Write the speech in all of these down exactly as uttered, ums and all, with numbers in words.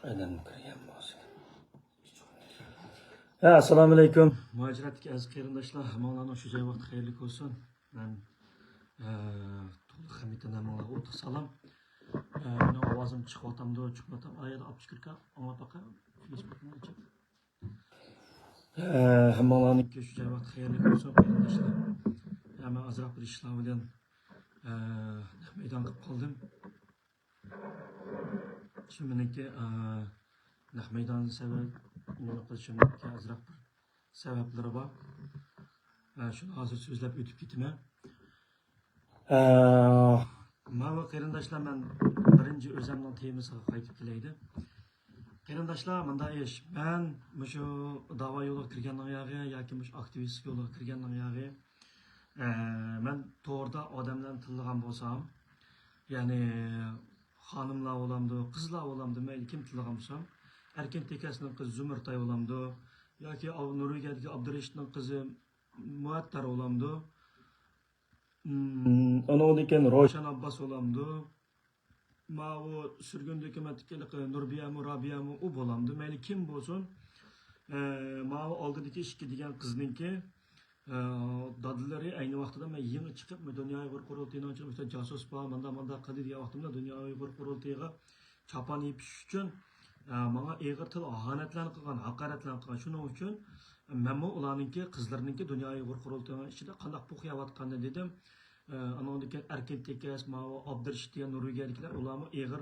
ئادەم كىرگەن بولسا. ھە، ئەسسالامۇ ئەلەيكۇم. مۇھاجىرەتتىكى ئەزىز قېرىنداشلار، ھەممىڭلارنىڭ شۇ جاي ۋاقتى خەيرلىك بولسۇن. مەن، ئە، تولۇق ھەممىڭلارغا ئوتلۇق سالام. ئە، مېنىڭ ئاۋازىم چىقىۋاتامدۇ، چىقمايۋاتامدۇ؟ ئايەدە ئاپچىكىركا، ئاڭلاپ باقاي. فېيسبۇكنى ئېچىپ. ئە، ھەممىڭلارنىڭكى شۇ جاي ۋاقتى خەيرلىك بولسۇن، قېرىنداشلار. ئە، مەن ئازراق بىر ئىشلار بىلەن، ئە، نەق مەيدان قىلىپ قالدىم. شۇ مېنىڭكى، ئە، نەق مەيدان سەۋەب، نېمە قىلىشىمنىڭكى ئازراق بىر سەۋەبلىرى بار. ئە، شۇنى ھازىر سۆزلەپ ئۆتۈپ كېتىمەن. ئە، ماۋۇ قېرىنداشلار، مەن بىرىنچى ئۆزۈمنىڭ تېمىسىغا قايتىپ كېلەيدى. قېرىنداشلار، مۇنداق ئىش. مەن مۇشۇ داۋا يولىغا كىرگەننىڭ ياغى ياكى مۇشۇ ئاكتىۋىست يولىغا كىرگەننىڭ ياغى، ئە، مەن توردا ئادەملەرنى تىللىغان بولسام، يەنى خانىملار بولامدۇ، قىزلار بولامدۇ، مەيلى كىم تىللىغان بولسام، ئەركىن تېكەسنىڭ قىزى زۇمرىتاي بولامدۇ، ياكى ئاۋ-، نورۋېگىيەدىكى ئابدۇرېشىتنىڭ قىزى مۇئەتتەر بولامدۇ، مم، ئۇنىڭدىن كېيىن روشەن ئابباس بولامدۇ، ماۋۇ سۈرگۈندە ھۆكۈمەتتىكى ھېلىقى نۇربىيەمۇ، رابىيەمۇ ئۇ بولامدۇ، مەيلى كىم بولسۇن، ئە، ماۋۇ ئالدىدىكى ئىككى دېگەن قىزنىڭكى، ئە، دادىلىرى ئەينى ۋاقتىدا مەن يېڭى چىقىپ، دۇنيا ئۇيغۇر قۇرۇلتىيىنىڭ ئىچىدە مۇشۇنداق جاسۇس بار، مانداق، مانداق قىلدى دېگەن ۋاقتىمدا دۇنيا ئۇيغۇر قۇرۇلتىيىغا چاپان يېپىش ئۈچۈن، ئە، ماڭا ئېغىر تىل ئاھانەتلەرنى قىلغان، ھاقارەتلەرنى قىلغان. شۇنىڭ ئۈچۈن مەنمۇ ئۇلارنىڭكى، قىزلىرىنىڭكى دۇنيا ئۇيغۇر قۇرۇلتىيىنىڭ ئىچىدە قانداق پۇخ يەۋاتقاننى دېدىم. ئە، ئانىڭدىن كېيىن ئەركىن تېكەس، ماۋۇ ئابدۇرېشىت دېگەن نورۋېگىيەدىكىلەر، ئۇلارمۇ ئېغىر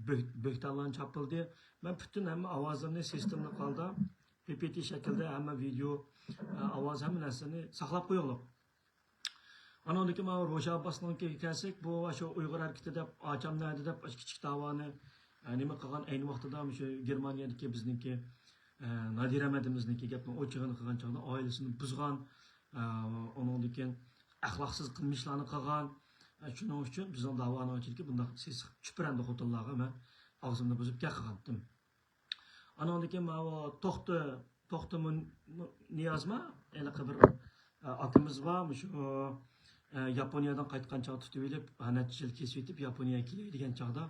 بۆك-، بۆھتانلارنى چاپلىدى. مەن پۈتۈن ھەممە ئاۋازلىرىنى سىستېمىلىق ھالدا، پى پى تى شەكىلدە ھەممە ۋىدېئو، ئە، ئاۋاز، ھەممە نەرسىنى ساقلاپ قويۇڭلار. ئانىڭدىن كېيىن ماۋۇ روشەن ئابباسنىڭكىگە كەلسەك، بۇ شۇ ئۇيغۇر ھەرىكىتى دەپ، ئاچام نەدە دەپ، ئاشۇ كىچىك داۋانى، ئە، نېمە قىلغان، ئەينى ۋاقتىدا مۇشۇ گېرمانىيەدىكى بىزنىڭكى، ئە، نادىر ئەمەتىمىزنىڭكى گەپنىڭ ئوچۇقىنى قىلغان چاغدا ئائىلىسىنى بۇزغان، ئە، ئۇنىڭدىن كېيىن ئەخلاقسىز قىلمىشلارنى قىلغان، ئە، شۇنىڭ ئۈچۈن بىزنىڭ داۋانىڭ ئىچىدىكى بۇنداق سېسىق چۈپرەندە خوتۇنلارغا مەن ئاغزىمنى بۇزۇپ گەپ قىلغانتىم. ئانىڭدىن كېيىن ماۋۇ توختى، توختى مۇ-، مۇ-، نىيازما؟ ھېلىقى بىر، ئە، ئاكىمىز بار، مۇشۇ، ئە، ياپونىيەدىن قايتقان چاغ تۇتۇۋېلىپ، ھە، نەچچە يىل كېسىۋېتىپ، ياپونىيەگە كېلەي دېگەن چاغدا،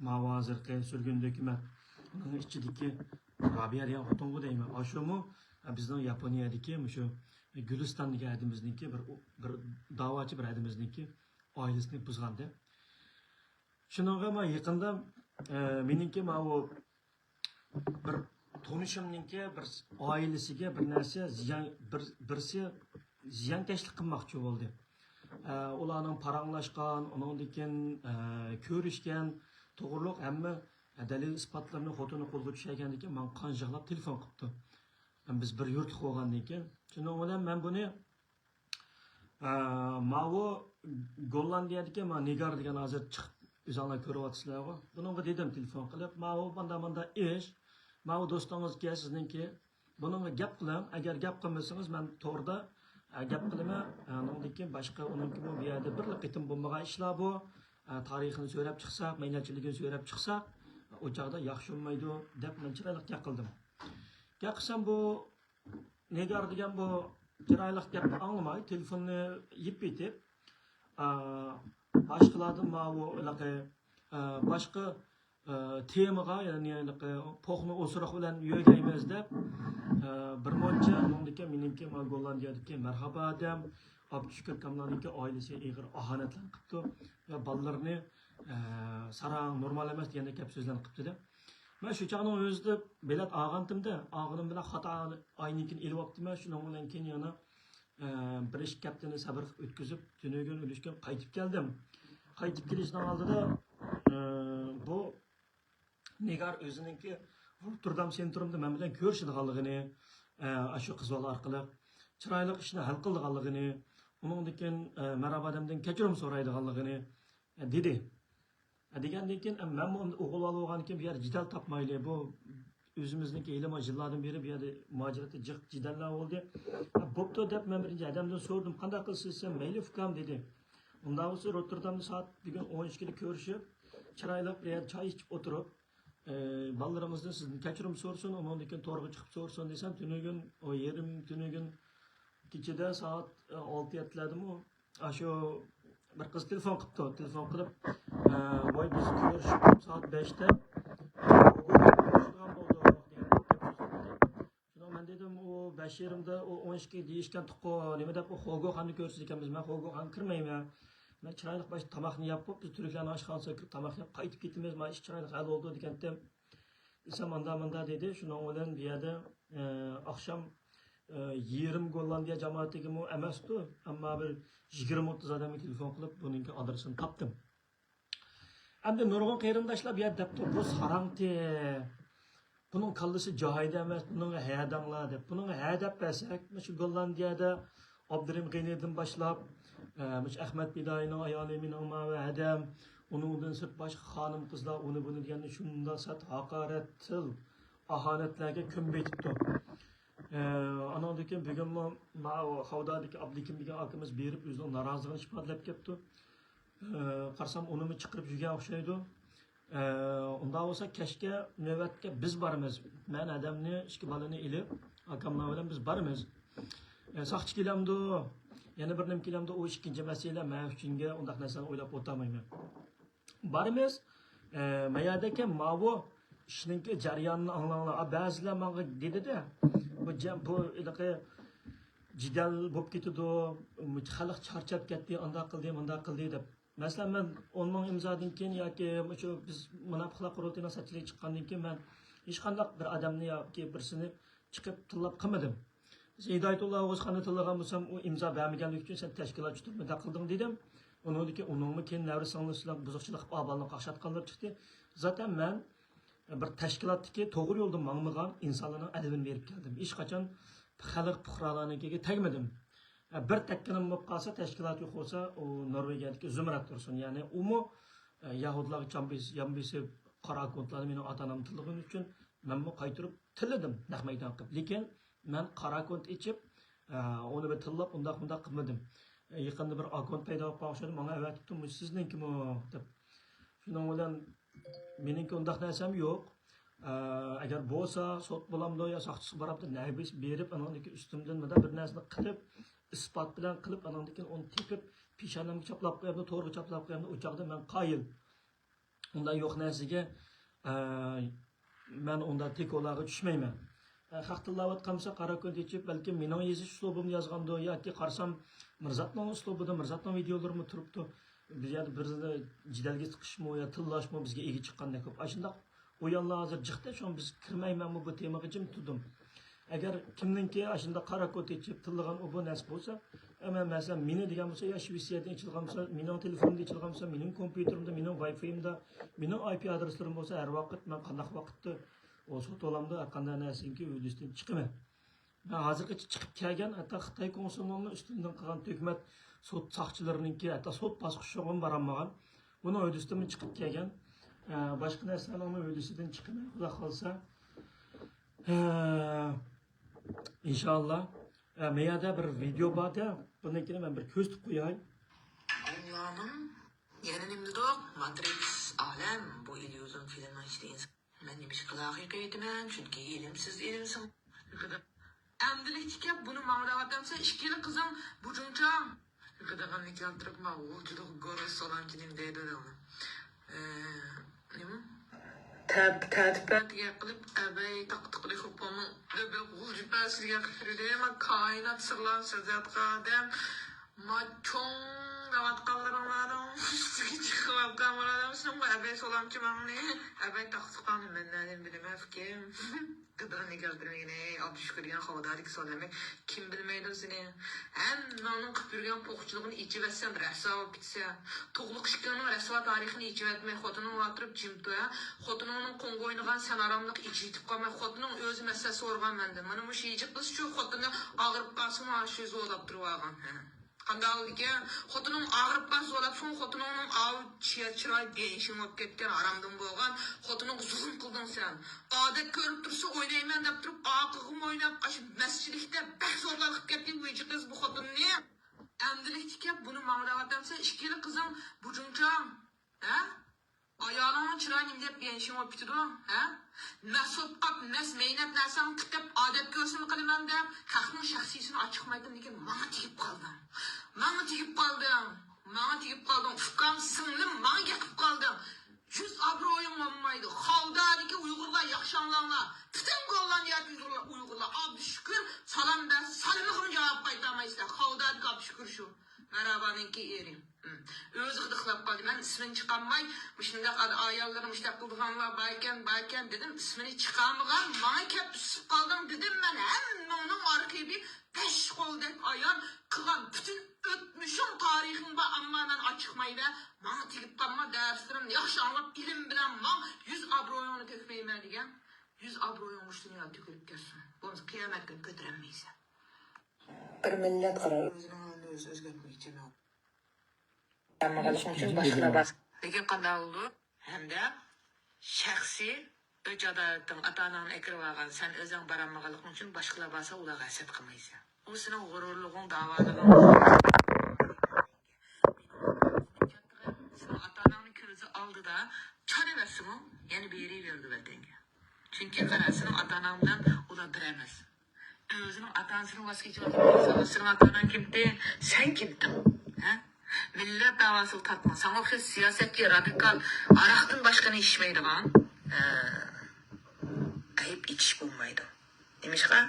ماۋۇ ھازىرقى سۈرگۈندە ھۆكۈمەت ئۇنىڭ ئىچىدىكى رابىيە دېگەن خوتۇنغۇ دەيمەن. ئاشۇمۇ، ئە، بىزنىڭ ياپونىيەدىكى مۇشۇ گۈلىستان دېگەن ھەدىمىزنىڭكى بىر، بىر داۋاچى بىر ھەدىمىزنىڭكى ئائىلىسىنى بۇزغانىدى. شۇنىڭغا ما يېقىندا، ئە، مېنىڭكى ماۋۇ بىر تونۇشۇمنىڭكى بىر ئائىلىسىگە بىر نەرسە زىيان، بىر، بىرسى زىيانكەشلىك قىلماقچى بولدى. ئە، ئۇلارنىڭ پاراڭلاشقان، ئۇنىڭدىن كېيىن، ئە، كۆرۈشكەن توغرۇلۇق ھەممە دەلىل ئىسپاتلىرىنى خوتۇنى قولغا چۈشۈرگەندىن كېيىن ماڭا قان يىغلاپ تېلېفون قىپتۇ. بىز بىر يۇرتلۇق بولغاندىن كېيىن. شۇنىڭ بىلەن مەن بۇنى ئە، ماۋۇ گوللاندىيەدىكى ما نىگار دېگەن ھازىر چىقىپ ئۆزۈڭلار كۆرۈۋاتىسىلەرغۇ. بۇنىڭغا دېدىم تېلېفون قىلىپ، ماۋۇ مانداق مانداق ئىش، ماۋۇ دوستىڭىزكى سىزنىڭكى، بۇنىڭغا گەپ قىلىڭ. ئەگەر گەپ قىلمىسىڭىز مەن توردا، ئە، گەپ قىلىمەن. ئە، ئۇنىڭدىن كېيىن باشقا ئۇنىڭكى بۇ، بۇ يەردە بىرلا قېتىم بولمىغان ئىشلار بۇ. ئە، تارىخىنى سۆرەپ چىقساق، مەينەتچىلىكىنى سۆرەپ چىقساق، ئۇ چاغدا ياخشى بولمايدۇ دەپ مەن چىرايلىق گەپ قىلدىم. گەپ قىلسام بۇ نىگار دېگەن بۇ چىرايلىق گەپنى ئاڭلىماي، تېلېفوننى يېپىۋېتىپ، ئا، باشقىلاردىن ماۋۇ ھېلىقى، ئا، باشقا، ئا، تېمىغا، يەنى ھېلىقى پوخنى ئوسۇرۇق بىلەن يۆگەيمىز دەپ، ئا، بىر مۇنچە ئۇنىڭدىكى مېنىڭكى ما گوللاندىيەدىكى مەرھابا ئادەم، ئابدۇشۈكۈر كاملانىڭكى ئائىلىسى ئېغىر ئاھانەتلەرنى قىپتۇ ۋە بالىلىرىنى، ئا، ساراڭ، نورمال ئەمەس دېگەندەك گەپ سۆزلەرنى قىپتۇ دەپ. مەن شۇ چاغنىڭ ئۆزىدە بېلەت ئالغانتىمدە، ئالغىنىم بىلەن خاتا ئاينىڭكىنى ئېلىۋاپتىمەن. شۇنىڭ بىلەن كېيىن يەنە، ئە، بىر ئىككى ھەپتىنى سەۋر قىلىپ ئۆتكۈزۈپ، تۈنۈگۈن ئۈلۈشكۈن قايتىپ كەلدىم. قايتىپ كېلىشنىڭ ئالدىدا، ئە، بۇ نىگار ئۆزىنىڭكى روتتېردام سېنترۇمدا مەن بىلەن كۆرۈشىدىغانلىقىنى، ئە، ئاشۇ قىز بالا ئارقىلىق چىرايلىق ئىشنى ھەل قىلىدىغانلىقىنى، ئۇنىڭدىن كېيىن، ئە، مەرھابا ئادەمدىن كەچۈرۈم سورايدىغانلىقىنى، ئە، دېدى. دېگەندىن كېيىن، مەنمۇ ئوغۇل بالا بولغاندىن كېيىن بۇ يەردە جېدەل تاپمايلى. بۇ ئۆزىمىزنىڭكى ھېلىمۇ يىللاردىن بېرى بۇ يەردە مۇھاجىرەتتە جىق جېدەللەر بولدى. بوپتۇ دەپ مەن بىرىنچى ئادەمدىن سورىدىم، قانداق قىلىسىز دېسەم، مەيلى ئۇكام دېدى. ئۇنداق بولسا روتتېردامدا سائەت بۈگۈن ئون ئىككىدە كۆرۈشۈپ، چىرايلىق بىر يەردە چاي ئىچىپ ئولتۇرۇپ، ئى، بالىلىرىمىزدىن سىزدىن كەچۈرۈم سورىسۇن، ئۇنىڭدىن كېيىن تورغا چىقىپ سورىسۇن دېسەم، تۈنۈگۈن، ئۇ يېرىم تۈنۈگۈن كېچىدە سائەت، ئى، ئالتە يەتتىلەردىمۇ ئاشۇ بىر قىز تېلېفون قىپتۇ. تېلېفون قىلىپ، ئە، ۋاي، بىز كۆرۈشۈپ سائەت بەشتە شېئىرىمدا ئۇ ئون ئىككى دېيىشكەنتۇققۇ، نېمە دەپ، ئۇ خوگوخاننى كۆرسىتىدىكەنمىز. مەن خوگوخانغا كىرمەيمەن. مەن چىرايلىق بىر تاماقنى يەپ بوپ، بىز تۈركلەرنىڭ ئاشخانىسىغا كىرىپ تاماق يەپ قايتىپ كېتىمىز. مانا ئىش چىرايلىق ھەل بولدى دېگەنتىم. دېسەم، ئاندا ماندا دېدى. شۇنىڭ بىلەن بۇ يەردە، ئە، ئاخشام، ئە، يېرىم گوللاندىيە جامائىتىگىمۇ ئەمەستۇ، ئەمما بىر يىگىرمە ئوتتۇز ئادەمگە تېلېفون قىلىپ، بۇنىڭكى ئادرېسىنى تاپتىم. ئەمدى نۇرغۇن قېرىنداشلار بۇ يەردە دەپتۇ، بۇ ساراڭتى، بۇنىڭ كاللىسى جايىدا ئەمەس، بۇنىڭغا ھە دەڭلار دەپ. بۇنىڭغا ھە دەپ بەرسەك، مۇشۇ گوللاندىيەدە ئابدۇرېھىم غېنىدىن باشلاپ، ئە، مۇشۇ ئەخمەت پىدائىينىڭ ئايالى، مېنىڭ ماۋۇ ھەدەم، ئۇنىڭدىن سىرت باشقا خانىم قىزلار ئۇنى بۇنى دېگەندە شۇنداق سەت ھاقارەت تىل، ئاھانەتلەرگە كۆمۈپ ئېتىپتۇ. ئە، ئانىڭدىن كېيىن بۈگۈنمۇ ماۋۇ خەۋدادىكى ئابلىكىم دېگەن ئاكىمىز بېرىپ ئۆزىنىڭ نارازىلىقىنى ئىپادىلەپ كەپتۇ. ئە، قارىسام ئۇنىمۇ چىقىرىپ يۈرگەن ئوخشايدۇ. ئە، ئۇنداق بولسا كەچكە نۆۋەتكە بىز بارىمىز. مەن ھەدەمنى، ئىككى بالىنى ئېلىپ، ئاكاملار بىلەن بىز بارىمىز. ئە، ساقچى كېلەمدۇ، يەنە بىر نېمە كېلەمدۇ، ئۇ ئىككىنچى مەسىلە. مەن ئۈچۈنگە ئۇنداق نەرسىلەرنى ئويلاپ ئولتۇرمايمەن. بارىمىز. ئە، مەيەردىكى ماۋۇ ئىشنىڭكى جەريانىنى ئاڭلاڭلار. ئا، بەزىلەر ماڭا دېدى-دە، بۇ جە-، بۇ ھېلىقى جېدەل بولۇپ كېتىدۇ، خەلق چارچاپ كەتتى، ئانداق قىلدى، مۇنداق قىلدى دەپ. مەسىلەن، مەن ئون مىڭ ئىمزادىن كېيىن ياكى مۇشۇ بىز مۇناپىقلار قۇرۇلتىيىنىڭ سەتچىلىكى چىققاندىن كېيىن مەن ھېچقانداق بىر ئادەمنى ياكى بىرسىنى چىقىپ تىللاپ قىلمىدىم. ھىدايەتۇللا ئوغۇزخاننى تىللىغان بولسام، ئۇ ئىمزا بەرمىگەنلىكى ئۈچۈن سەن تەشكىلاتچى تۇرۇپ مۇنداق قىلدىڭ دېدىم. ئۇنىڭدىن كېيىن ئۇنىڭمۇ كېيىن نەۋرە سىڭلىسى بىلەن بۇزۇقچىلىق قىلىپ ئاۋارىلىققا ئوخشاتقانلىرى چىقتى. زاتەن مەن بىر تەشكىلاتتىكى توغرا يولدا ماڭمىغان ئىنسانلارنىڭ ئەدىپىنى بېرىپ كەلدىم. ھېچقاچان خەلق پۇقرالارنىڭكىگە تەگمىدىم. بىر تەگكىنىم بولۇپ قالسا، تەشكىلات يوق بولسا، ئۇ نورۋېگىيەدىكى زۇمرەت تۇرسۇن. يەنى ئۇمۇ يەھۇدىيلارغا چامبىس-، يان بېسىپ، قارا ئاككونتلارنى مېنىڭ ئاتا-ئانام تىللىغىنى ئۈچۈن مەنمۇ قايتۇرۇپ تىللىدىم نەق مەيدان قىلىپ. لېكىن مەن قارا ئاككونت ئېچىپ، ئۇنى بىر تىللاپ، ئۇنداق-مۇنداق قىلمىدىم. يېقىندا بىر ئاككونت پەيدا بولۇپ قالغان ئوخشىدى، ماڭا ئەۋەتىپتۇ، مۇشۇ سىزنىڭكىمۇ دەپ. شۇنىڭ بىلەن مېنىڭكى ئۇنداق نەرسەم يوق. ئە، ئەگەر بولسا، سوت بولامدۇ يا ساقچىسىغا بارامدۇ، نەگە بېرىپ، ئانىڭدىن كېيىن ئۈستۈمدىن مۇنداق بىر نەرسىنى قىلىپ، ئىسپات بىلەن قىلىپ، ئانىڭدىن كېيىن ئۇنى تېپىپ، پېشانەمگە چاپلاپ قويامدۇ، تورغا چاپلاپ قويامدۇ، ئۇ چاغدا مەن قايىل. ئۇنداق يوق نەرسىگە، ئە، مەن ئۇنداق تىكولاغا چۈشمەيمەن. ئە، خەق تىللاۋاتقان بولسا، قارا كۆن تېچىپ، بەلكىم مېنىڭ يېزىش ئۇسلۇبۇمنى يازغاندۇ ياكى قارىسام، مىرزاتنىڭ ئۇسلۇبىدا، مىرزاتنىڭ ۋىدىيولىرىمۇ تۇرۇپتۇ. بىز يەنە بىر جېدەلگە چىقىشمۇ يا تىللاشمۇ بىزگە ئىگە چىققاندەك بولۇپ. ئاشۇنداق ئويۇنلار ھازىر جىقتى، شۇڭا بىز كىرمەيمەنمۇ بۇ تېمىغا، جىم تۇردۇم. ئەگەر كىمنىڭكى ئاشۇنداق قارا كوت ئېچىپ تىللىغان ئۇ بۇ نەرسە بولسا، ئەمما مەسىلەن، مېنى دېگەن بولسا، يا شىۋېتسىيەدىن ئېچىلغان بولسا، مېنىڭ تېلېفونۇمدا ئېچىلغان بولسا، مېنىڭ كومپيۇتېرىمدا، مېنىڭ ۋاي فايىمدا، مېنىڭ ئاي پى ئادرېسلىرىم بولسا، ھەر ۋاقىت مەن قانداق ۋاقىتتا ئۇ سوتۇۋالامدۇ، ھەر قانداق نەرسىنىڭكى ھۆددىسىدىن چىقىمەن. مەن ھازىرغىچە چىقىپ كەلگەن، ھەتتا خىتاي كونسۇلىنىڭمۇ ئۈستۈمدىن قىلغان تۆھمەت سوت ساقچىلىرىنىڭكى، ھەتتا سوت باسقۇچىغىمۇ بارالمىغان. بۇنىڭ ھۆددىسىدىنمۇ چىقىپ كەلگەن. ئە، باشقا نەرسىلەرنىڭمۇ ھۆددىسىدىن چىقىمەن، خۇدا خالىسا. ئە، ئىنشاللا. ئە، مەيەردە بىر ۋىدېو بار-دە، بۇنىڭكىنى مەن بىر كۆرسىتىپ قوياي. ئوڭلارنىڭ يەنە نېمە دېدۇق؟ ماترىكس، ئالەم، بۇ ئىليۇزىيون فىلىمنىڭ ئىچىدە ئىنسان. مەن نېمىشقا لاغىقى ئېيتىمەن؟ چۈنكى ئىلىمسىز ئىلىمسىز. ئەمدىلىكتە كەپ بۇنى ماڭا دەۋاتامسەن، ئىككىلا قىزىڭ بۇجۇڭچاڭ. قىدىغىننى كەلتۈرۈپ، ما غۇلجىدۇق گورۇس سولامچىنىڭ دەيدۇ دەڭلار. ئە، نېمە؟ تەپ-، تەتۈپە دېگەن قىلىپ، ئەبەي تاقا-تۇقىلىق بولۇپ بولماڭ. دۆبە غۇلجا پەسىلگە قىلىپ يۈردى، ما كائىنات سىرلارنى سۆزلەۋاتقان ئادەم. ما چوڭ دەۋاتقانلىرىڭلارنىڭ ئۈستىگە چىقىۋاتقان بۇ ئادەم، سېنىڭ بۇ ئەبەي سولامچى ماڭنى، ئەبەي تاقا-تۇقاڭنى مەن نەدىن بىلىمەن، ئۇكام؟ قىدىغىننى كەلتۈرمىگىنەي، ئابدۇشۈكۈر دېگەن خاۋادارىكى سولامى. كىم بىلمەيدۇ سېنى؟ ھەممىڭنىڭ قىلىپ يۈرگەن پوخچىلىقىنى ئېچىۋەتسەم، رەسۋا بولۇپ كېتىسەن. تۇغلۇق ئىككىڭنىڭ رەسۋا تارىخىنى ئېچىۋەتمەي، خوتۇنۇڭ ئولتۇرۇپ جىم تۇر، ھە؟ خوتۇنۇڭنىڭ قوڭغا ئوينىغان، سەن ئاراملىق ئېچىۋېتىپ قالماي، خوتۇنۇڭ ئۆزى مەسلىھەت سورىغان مەندىن. مانا مۇشۇ يىجىق قىزچۇ خوتۇنى ئاغرىپ قالسىمۇ، ھە، شۇ زورلاپ تۇرۇۋالغان، ھە. قانداق بولىدىكەن؟ خوتۇنۇڭ ئاغرىپ قالسا زورلاپ، شۇڭا خوتۇنۇڭنىڭ ئاۋۇ چىراي بېشىڭ بولۇپ كەتكەن، ھارامدىن بولغان. خوتۇنۇڭغا زۇلۇم قىلدىڭ سەن. ئادەت كۆرۈپ تۇرسا ئوينايمەن دەپ تۇرۇپ، ئارقىغىمۇ ئويناپ، ئاشۇ مەسچىتلىكتە بەك زورلار قىلىپ كەتتى بۇ يىجىق قىز بۇ خوتۇننى. ئەمدىلىكتە كەپ بۇنى ماڭا دەۋاتامسەن، ئىككىلا قىزىڭ بۇجۇڭچاڭ. ھە؟ ئايالىڭنىڭ چىرايى نېمە دەپ بىئەنشىڭ بولۇپ كېتىدۇ؟ ھە؟ مەس بولۇپ قاپ، مەس مەينەت نەرسەڭنى تىكىپ، ئادەت كۆرسىمۇ قىلىمەن دەپ، خەقنىڭ شەخسىيىتىنى ئاچىقمايتتىم، لېكىن ماڭا تېگىپ قالدىڭ. ماڭا تېگىپ قالدىڭ. ماڭا تېگىپ قالدىڭ. ئۇكام، سىڭلىم، ماڭا گەپ قىلىپ قالدىڭ. يۈز ئابرۇيۇڭ بولمايدۇ. خاۋدادىكى ئۇيغۇرلار، ياخشى ئاڭلاڭلار. پۈتۈن گوللاندىيەدىكى ئۇيغۇرلار، ئۇيغۇرلار ئابدۇشۈكۈر سالام بەرسە، سالىمىغىمۇ جاۋاب قايتۇرمايسىلەر. خاۋدادىكى ئابدۇشۈكۈر شۇ. مەرھابانىڭكى ئېرى. ھىم. ئۆزى غىدىقلاپ قالدى. مەن ئىسمىنى چىقارماي، مۇشۇنداق ئاياللىرى مۇشۇنداق قىلىدىغانلار باركەن، باركەن دېدىم. ئىسمىنى چىقارمىغان، ماڭا كەپ ئۈسۈپ قالدىڭ دېدىم. مەن ھەممىڭنىڭ ئارخىۋى بەش قولدەك ئايان، قىلغان پۈتۈن ئۆتمۈشۈڭ، تارىخىڭ بار، ئەمما مەن ئاچىقمايمەن. ماڭا تېگىپ قالما، دەرسلىرىمنى ياخشى ئاڭلاپ، ئىلىم بىلەن ماڭ، يۈز ئابرۇيۇڭنى تۆكمەيمەن دېگەن. يۈز ئابرۇيۇڭ مۇشۇ دۇنيادا تۆكۈلۈپ كەتسۇن. بولمىسا قىيامەت كۈنى كۆتۈرەلمەيسەن. بىر مىللەت قارار. ئۆزىنىڭ ھالىنى ئۆزى ئۆزگەرتمەكچى. ئەمما قىلىشىڭ ئۈچۈن باشقىلار بار. لېكىن قانداق بولىدۇ؟ ھەمدە شەخسىي ئۆچ ئادالىتىڭ، ئاتا-ئاناڭنى ئەكىرىۋالغان، سەن ئۆزۈڭ بارالمىغانلىقىڭ ئۈچۈن باشقىلار بارسا، ئۇلارغا ھەسەت قىلمايسەن. ئۇ سېنىڭ غۇرۇرلۇقۇڭ، داۋالىقىڭ. سېنىڭ ئاتا-ئاناڭنىڭ كۆزى ئالدىدا چارە بەرسىمۇ، يەنە بېرىۋېرىدۇ ۋەتەنگە. چۈنكى قارا، سېنىڭ ئاتا-ئاناڭ بىلەن ئۇلار بىر ئەمەس. ئۆزىنىڭ ئاتا-ئانىسىدىن ۋاز كېچىۋاتقان ئىنسانلار، سېنىڭ ئاتا-ئاناڭ كىمتى؟ سەن كىمتىڭ؟ ھە؟ مىللەت داۋاسىغا تارتما. ساڭا ئوخشاش سىياسەتچى، رادىكال، ھاراقتىن باشقىنى ئىچمەيدىغان، ئە، ئەيىب ئېچىش بولمايدۇ. نېمىشقا؟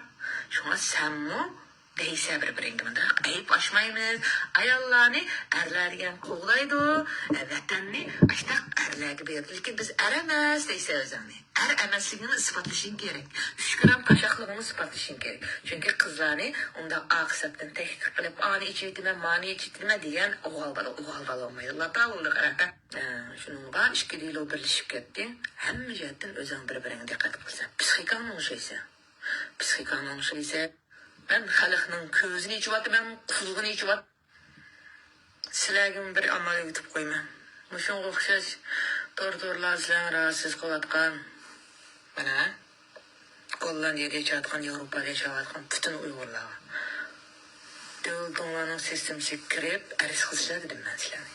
شۇڭا سەنمۇ دەيسە بىر-بىرىڭگە مۇنداق ئەيىب ئاچمايمىز. ئاياللارنى ئەرلەر دېگەن قوغدايدۇ، ۋەتەننى ئاشتاق ئەرلەرگە بېرىدۇ. لېكىن بىز ئەر ئەمەس دەيسە ئۆزۈڭنى. ئەر ئەمەسلىكىڭنى ئىسپاتلىشىڭ كېرەك. ئۈچ گرام تاشاقلىقىڭنى ئىسپاتلىشىڭ كېرەك. چۈنكى قىزلارنى ئۇنداق ئاقىسەپتىن تەھقىر قىلىپ، ئانى ئېچىۋېتىمەن، مانى ئېچىۋېتىمەن دېگەن ئوغۇل بالا، ئوغۇل بالا بولمايدۇ. لاپا بولدى، قاراقا. ئە، شۇنىڭغا ئىككى دېلو بىرلىشىپ كەتتى. ھەممە جەھەتتىن ئۆزۈڭ بىر-بىرىڭگە دىققەت قىلسا. پسىخىكاڭنى ئوڭشايسەن. پسىخىكاڭنى ئوڭشايسەن. مەن خەلقنىڭ كۆزىنى ئېچىۋاتىمەن، قۇلىقىنى ئېچىۋات-، سىلەرگىمۇ بىر ئامال ئۆگىتىپ قويىمەن. مۇشۇنىڭغا ئوخشاش تور-تورلار سىلەرنى راھەتسىز قىلىۋاتقان، مانا، گوللاندىيەدە ياشاۋاتقان، ياۋروپادا ياشاۋاتقان پۈتۈن ئۇيغۇرلارغا، دۆلىتىڭلارنىڭ سىستېمىسىگە كىرىپ ئەرز قىلسىلەر دېدىم مەن سىلەرنى.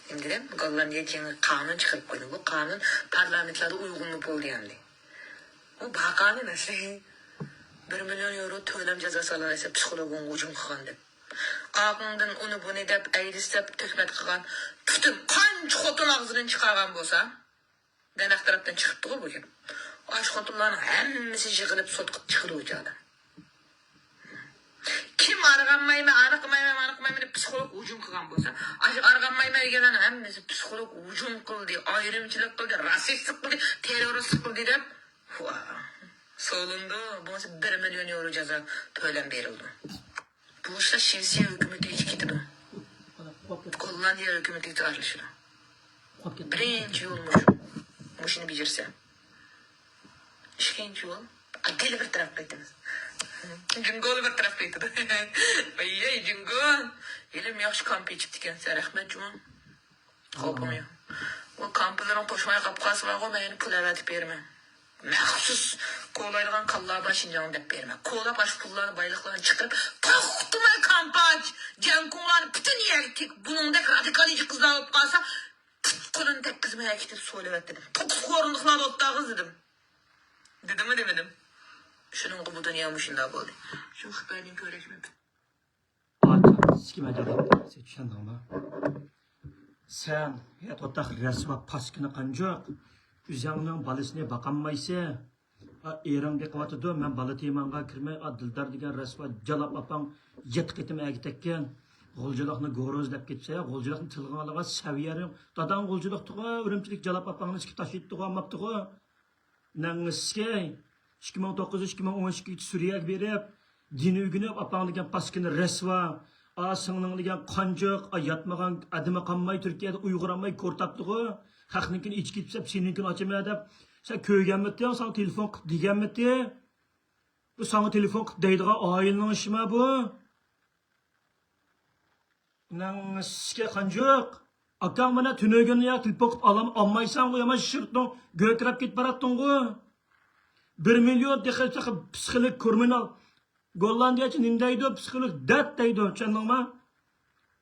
نېمە دېدىم؟ گوللاندىيە يېڭى قانۇن چىقىرىپ قويدى. بۇ قانۇن پارلامېنتلاردا ئۇيغۇنلۇق بولدى ئەمدى. بۇ بار قانۇن ئەسلى. بىر مىليون يورو تۆلەم جازاسى ئالغان، پسىخولوگىغا ھۇجۇم قىلغان دەپ. ئارقىڭدىن ئۇنى بۇنى دەپ، ئەيدىز دەپ تۆھمەت قىلغان، پۈتۈن قانچە خوتۇن ئاغزىدىن چىقارغان بولسا، دەرەخ تەرەپتىن چىقىپتىغۇ بۇ گەپ. ئاشۇ خوتۇنلارنىڭ ھەممىسى يىغىلىپ سوتقا چىقىدۇ ئۇ چاغدا. كىم ئارغانمايمەن، ئارىقمايمەن، ئارىقمايمەن دەپ پسىخولوگ ھۇجۇم قىلغان بولسا، ئاشۇ ئارغانمايمەن دېگەنلەرنىڭ ھەممىسى پسىخولوگ ھۇجۇم قىلدى، ئايرىمچىلىق قىلدى، راسىستلىق قىلدى، تېررورىستلىق قىلدى دەپ، ۋا، سولىنىدۇ، بولمىسا بىر مىليون يورو جازا تۆلەم بېرىلىدۇ. بۇ ئىشلار شىۋېتسىيە ھۆكۈمىتىگىچە كېتىدۇ. گوللاندىيە ھۆكۈمىتىگىچە ئارىلىشىدۇ. بىرىنچى يول مۇشۇ. مۇشۇنى بېجىرسە. ئىككىنچى يول، ئاددىيلا بىر تەرەپ قايتىمىز. جۇڭگولار بىر تەرەپ قايتىدۇ. ۋاي، جۇڭگو. ھېلىمۇ ياخشى كامپا ئېچىپتىكەنسەن، رەھمەت جۇمۇ. خوپۇڭ يوق. ئۇ كامپىلىرىڭ توشماي قاپ قالسا بارغۇ، مەن يەنە پۇل ئەۋەتىپ بېرىمەن. مەخسۇس كولايدىغان كاللا بار شىنجاڭدا دەپ بېرىمەن. كولاپ ئاشۇ پۇللارنى، بايلىقلارنى چىقىرىپ، توختىماي كامپا ئاچ. جياڭكۇڭلارنى پۈتۈن يەرگە تېگىپ، بۇنىڭدەك رادىكال ئىجى قىزلار بولۇپ قالسا، پۇت قولىنى تەگكۈزمەي ئەكېتىپ سولىۋەت دېدىم. توققۇز ئورۇندۇقلاردا ئولتۇرغۇز دېدىم. دېدىممۇ دېمىدىم؟ شۇنىڭغا بۇ دۇنيا مۇشۇنداق بولدى. شۇ خىتايدىن كۆرۈشمە. ئاچا، سىكىم ئەجەب. سەن چۈشەندىڭما؟ سەن، يا توتاق رەسۋا پاسكىنا قانجۇق. ئۆزۈڭنىڭ بالىسىنى باقالمايسەن. ئا، ئېرىڭ بېقىۋاتىدۇ، مەن بالا تېماڭغا كىرمەي، ئا، دىلدار دېگەن رەسۋا جالاپ ئاپاڭ يەتتە قېتىم ئەگىتەتكەن. غۇلجىلىقنى گوروز دەپ كېتىپسەن، غۇلجىلىقنى تىلغا ئالغان سەۋىيەڭ. داداڭ غۇلجىلىقتىغۇ، ئۈرۈمچىدىكى جالاپ ئاپاڭنى ئىچكە تاشلىتىپتىغۇ، ئالماپتىغۇ. نەڭ ئىسكەي، ئىككى مىڭ توققۇز، ئىككى مىڭ ئون ئىككىنچى سۈرىيەگە بېرىپ، دىنى ئۆگىنىپ، ئاپاڭ دېگەن پاسكىنا رەسۋا، ئا، سىڭلىڭ دېگەن قانجىق، ئا، ياتمىغان ئادىمى قالماي، تۈركىيەدە ئۇيغۇر ئالماي كورتاپتىغۇ، خەقنىڭكىنى ئېچىپ كېتىپسەن، سېنىڭكىنى ئاچىمەن دەپ. سەن كۆرگەنمىتىڭ؟ ساڭا تېلېفون قىلىپ دېگەنمىتى؟ بۇ ساڭا تېلېفون قىلىپ دەيدىغان ئائىلىنىڭ ئىشىما بۇ؟ ئاناڭ سىكە قانجۇق. ئاكاڭ مانا تۈنۈگۈن يا تېلېفون قىلىپ ئالام-، ئالمايسەنغۇ، يامان شىرتىڭ گۆركىرەپ كېتىپ باراتتىڭغۇ. بىر مىليون تېخى، تېخى پسىخىلىك كرىمىنال. گوللاندىيەچە نېمە دەيدۇ؟ پسىخىلىك دەرد دەيدۇ، چۈشەندىڭما؟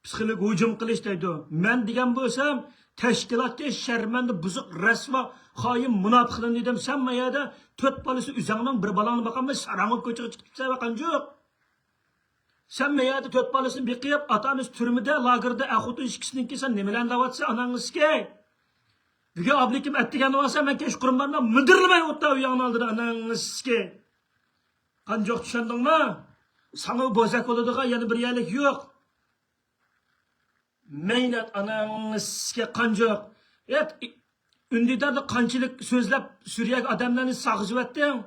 پسىخىلىك ھۇجۇم قىلىش دەيدۇ. مەن دېگەن بولسام، تەشكىلاتچى، شەرمەندە، بۇزۇق، رەسۋا، خائىن، مۇناپىقلىرىنى دېدىم. سەن ما يەردە تۆت بالىسى ئۆزۈڭنىڭ بىر بالاڭنى باقالماي ساراڭ بولۇپ كوچىغا چىقىپ كېتىسەن، قانجۇق. سەن ما يەردە تۆت بالىسىنى بېقىپ، ئاتا-ئانىسى تۈرمىدە، لاگېردا، ئەر-خوتۇن ئىككىسىنىڭكى، سەن نېمىلەرنى دەۋاتىسەن، ئاناڭ ئىسكەي؟ بۈگۈن ئابلىكىم ئەتىگەن بولسا، مەن كەچقۇرۇن بارماي مىدىرلىماي ئوتتا ئۇياڭنىڭ ئالدىدا، ئاناڭ ئىسكى. قانجۇق، چۈشەندىڭمۇ؟ ساڭا بوزەك بولىدىغان يەنە بىر يەرلىك يوق. مەينەت ئاناڭ ئىسكى قانجۇق. ئەت، ئۈندىداردا قانچىلىك سۆزلەپ سۈرىيەگە ئادەملەرنى ساغىزىۋەتتىڭ؟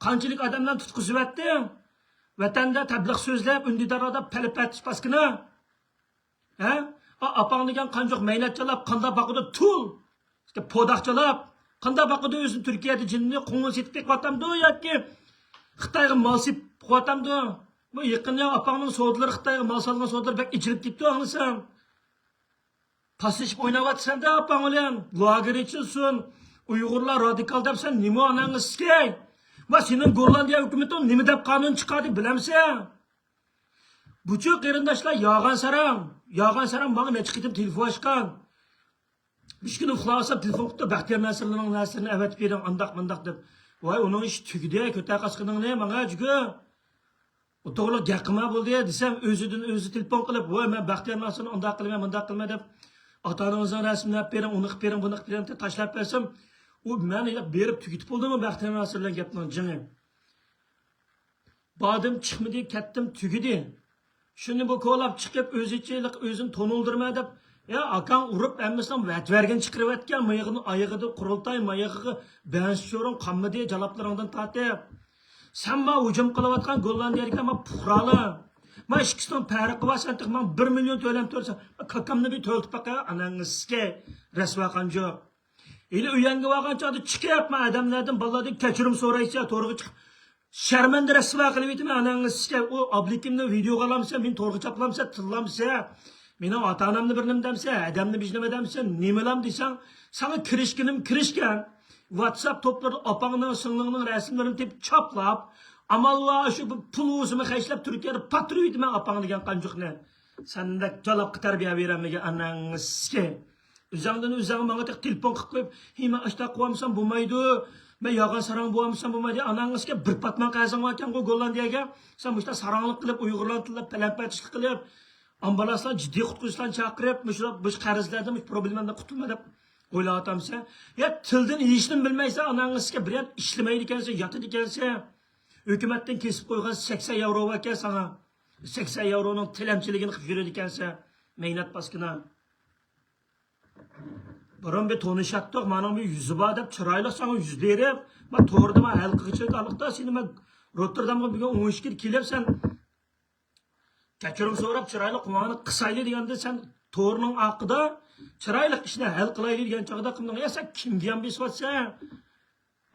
قانچىلىك ئادەملەرنى تۇتقۇزۇۋەتتىڭ؟ ۋەتەندە تەبلىغ سۆزلەپ، ئۈندىداردا پەلىپەتىش پاسكىنا. ھە؟ ئا-، ئاپاڭ دېگەن قانجۇق مەينەت چالاپ، قانداق باقىدۇ؟ تۇل! پوداق چالاپ، قانداق باقىدۇ ئۆزىنى؟ تۈركىيەدە جىننى قوڭۇن سېتىپ بېقىۋاتامدۇ ياكى خىتايغا مال سېتىپ قويۇۋاتامدۇ؟ بۇ يېقىندا ئاپاڭنىڭ سودىلىرى، خىتايغا مال سالغان سودىلىرى بەك ئېچىلىپ كېتىپتۇ ئاڭلىسام. پاسلىشىپ ئويناۋاتىسەن-دە ئاپاڭ بىلەن. لاگېر ئېچىلسۇن، ئۇيغۇرلار رادىكال دەپ سەن نېمە ئاناڭ ئىسكەي؟ ۋە سېنىڭ گوللاندىيە ھۆكۈمىتىڭ نېمە دەپ قانۇن چىقاردى بىلەمسەن؟ بۇچۇ قېرىنداشلار يالغان ساراڭ، يالغان ساراڭ ماڭا نەچچە قېتىم تېلېفون ئاچقان. مۈشكۈلنى ئۇخلاۋالسام تېلېفون قىپتۇ، بەختىيار ناسىرلارنىڭ نەرسىلىرىنى ئەۋەتىپ بېرىڭ، ئانداق مانداق دەپ. ۋاي، ئۇنىڭ ئىشى تۈگىدى، كۆتەر قاسقىنىڭنى ماڭا جۈگۈ. ئۇ توغرىلىق گەپ قىلما بولدى دېسەم، ئۆزىدىن ئۆزى تېلېفون قىلىپ، ۋاي، مەن بەختىيار ناسىرنى ئۇنداق قىلىمەن، مۇنداق قىلىمەن دەپ، ئاتا ئانىڭىزنىڭ رەسىمىنى ئەپ بېرىڭ، ئۇنى قىلىپ بېرىڭ، بۇنى قىلىپ بېرىڭ دەپ تاشلاپ بەرسەم، ئۇ مەن ھېلىقى بېرىپ تۈگىتىپ بولدىمۇ بەختىيار ناسىر بىلەن گەپنىڭ جېڭى. باردىم، چىقمىدى، كەتتىم، تۈگىدى. شۇنى بۇ كولاپ چىقىپ، ئۆزىچە ھېلىقى ئۆزىنى تونۇلدۇرما دەپ، يا، ئاكاڭ ئۇرۇپ، ھەممىسىنىڭ ۋەت بەرگىنى چىقىرىۋەتكەن، مايىغىنى ئايىغىدا قۇرۇلتاي، مايىغىغا بەنسى چورۇن قالمىدى، جالاپلىرىڭدىن تارتىپ. سەن ما ھۇجۇم قىلىۋاتقان گوللاندىيەدىكى ما پۇقرالار. ما ئىككىسىنىڭ پەرقى بار، سەن تېخى ماڭا بىر مىليون تۆلەپ تۇرسەن. كاكامنى بىر تۆلىتىپ باقە، ئاناڭ ئىسكەي، رەسۋا قانجۇق. ھېلى ئۆيەڭگە بارغان چاغدا چىقىپ، ما ئادەملەردىن، بالىلاردىن كەچۈرۈم سورايسەن، تورغا چىقىپ. شەرمەندە رەسۋا قىلىۋېتىمەن ئاناڭنى سىكەر. ئۇ ئابلىكىمنى ۋىدېئوغا ئالامسەن، مېنى تورغا چاپلامسەن، تىللامسەن، مېنىڭ ئاتا-ئانامنى بىر نېمە دەمسەن، ھەدەمنى بىر نېمە دەمسەن، نېمىلام دېسەڭ، ساڭا كىرىشكىنىم كىرىشكەن. ۋاتساپ توپلىرىدا ئاپاڭنىڭ، سىڭلىڭنىڭ رەسىملىرىنى تېپىپ چاپلاپ، ئامال بار شۇ پۇل ئۇسۇمى خەجلەپ تۈركىيەدە پاتۇرۇۋېتىمەن ئاپاڭ دېگەن قانجۇقنى. سەندەك جالاپقا تەربىيە بېرەلمىگەن ئاناڭنى سىكەر. ئۆزۈڭدىن ئۆزۈڭ ماڭا تېخى تېلېفون قىلىپ قويۇپ، ھېي، مەن ئاشتاق قىلىۋالمىسام بولمايدۇ، مەن يالغان ساراڭ بولۇۋالمىسام بولمايدۇ، ئاناڭ ئىسكە بىر پاتمان قەرزىڭ باركەنغۇ گوللاندىيەگە، سەن مۇشۇنداق ساراڭلىق قىلىپ، ئۇيغۇرلارنى تىللاپ، پەلەمپەتچىلىك قىلىپ، ئامبۇلانسلار جىددىي قۇتقۇزۇشلارنى چاقىرىپ، مۇشۇ، مۇشۇ قەرزلەردىن، مۇشۇ پروبلېمىدىن قۇتۇلما دەپ ئويلاۋاتامسەن؟ يا تىلدىن ھېچنېمە بىلمەيسەن، ئاناڭ ئىسكە بىر يەردە ئىشلىمەيدىكەنسەن، ياتىدىكەنسەن. ھۆكۈمەتتىن كېسىپ قويغان سەكسەن ياۋرو باركەن ساڭا. سەكسەن ياۋرونىڭ تىلەمچىلىكىنى قىلىپ يۈرىدىكەنسەن، مەينەت پاسكىنا. بۇرۇن بىر تونۇشاتتۇق، مانىڭ بىر يۈزى بار دەپ، چىرايلىق ساڭا يۈز بېرىپ، مەن توردا مەن ھەل قىلغۇچىلىك ئارىلىقتا سېنى مەن روتتېردامغا بۈگۈن ئون ئىككىدە كېلىپ، سەن كەچۈرۈم سوراپ، چىرايلىق قوڭغۇرنى قىسايلى دېگەندە، سەن تورنىڭ ئارقىدا چىرايلىق ئىشنى ھەل قىلايلى دېگەن چاغدا قىمدىڭ. يا سەن كىمگە يان بېسىۋاتىسەن؟